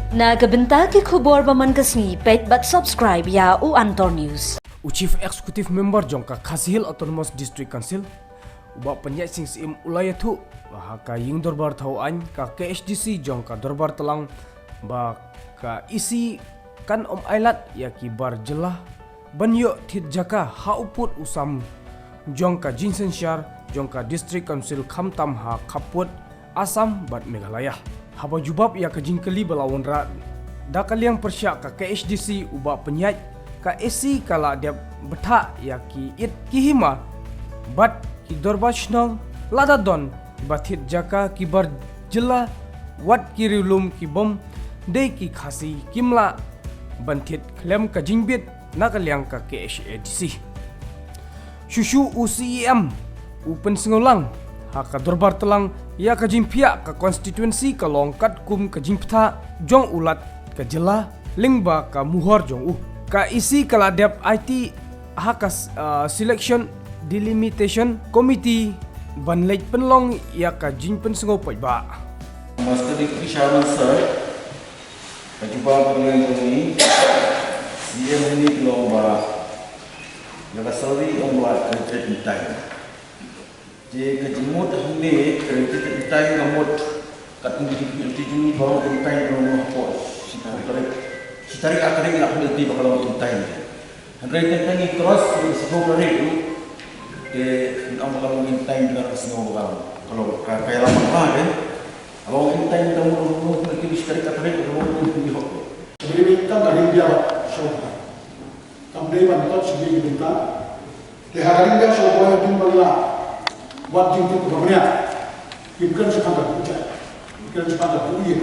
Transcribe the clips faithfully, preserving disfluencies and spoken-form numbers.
Na ka bynta ki khubor ba man ka sngi, peit bad subscribe ïa u Antor News. U Chief Executive Member jong ka Khasi Hills Autonomous District Council, u Bah Pynïaid Sing Syiem, u la ïathuh ba ha ka ïing dorbar thaw aiñ ka K H D C jong ka Dorbar Tlang, ba ka E C kan ym ailad ïa ki bar jylla ban ïoh thied jaka ha u pud u sam jong ka jingsynshar jong ka District Council, khamtam ha khappud Assam bad Meghalaya. Haba jubab ïa ka jingkylli ba la wanrah da ka liang pyrshah ka K H D C, u Bah Pynïaid, ka E C ka la dep bthah ïa ki it ki hima bad ki dorbar shnong lada don ba thied jaka ki bar jylla wat ki riewlum ki bym dei ki Khasi kim lah ban thied khlem ka jingbit na ka liang ka K H A D C. Shuh shuh u C E M u pynsngewlang ha ka Dorbar Tlang ïa ka jingphiah ka constituency ka long katkum ka jingbthah jong u Lat ka jylla lyngba ka muhor jong u. Ka E C ka la dep aiti ha ka s-, ah, Selection Delimitation Committee ban leit pynlong ïa ka jingpynsngew paidbah. Master Deputy Chairman Sir, ka jubab ka liang jong ngi, C E M ngi ka long ba ïa ka salary ym lah ka jingtrei kynthei. Te ka jingmut hangne ka jingtrei kynthei ka mut kat ngi ki jingtrei jong ngi baroh kynthei ka long hapoh shiphew tarik. Shi tarik ar tarik la ka dei ba ka long kynthei. Hynrei teng teng ngi cross shiphew tarik ruh, te ngi ong ba ka long kynthei, ngi la sngew ba ka long, ka long ka, ka ïalam ba ka, te ka long kynthei, ngi ong ba ka long kynthei, shi tarik ar tarik ka long kynthei hok. Shibri kam ka ring bia ba shong. Kam dei ban tot shibri ki bynta. Te ha ka ring bia shong ba ïa bun ba la wat jingtip ka bniat. Ki kren shaphang ka bniat. Ki kren shaphang ka bniat.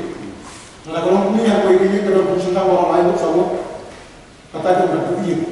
Lada ka long kmie ha kawei kmie ka don pynshngaiñ ba la lai ngut saw ngut. Kata jong ka bniat.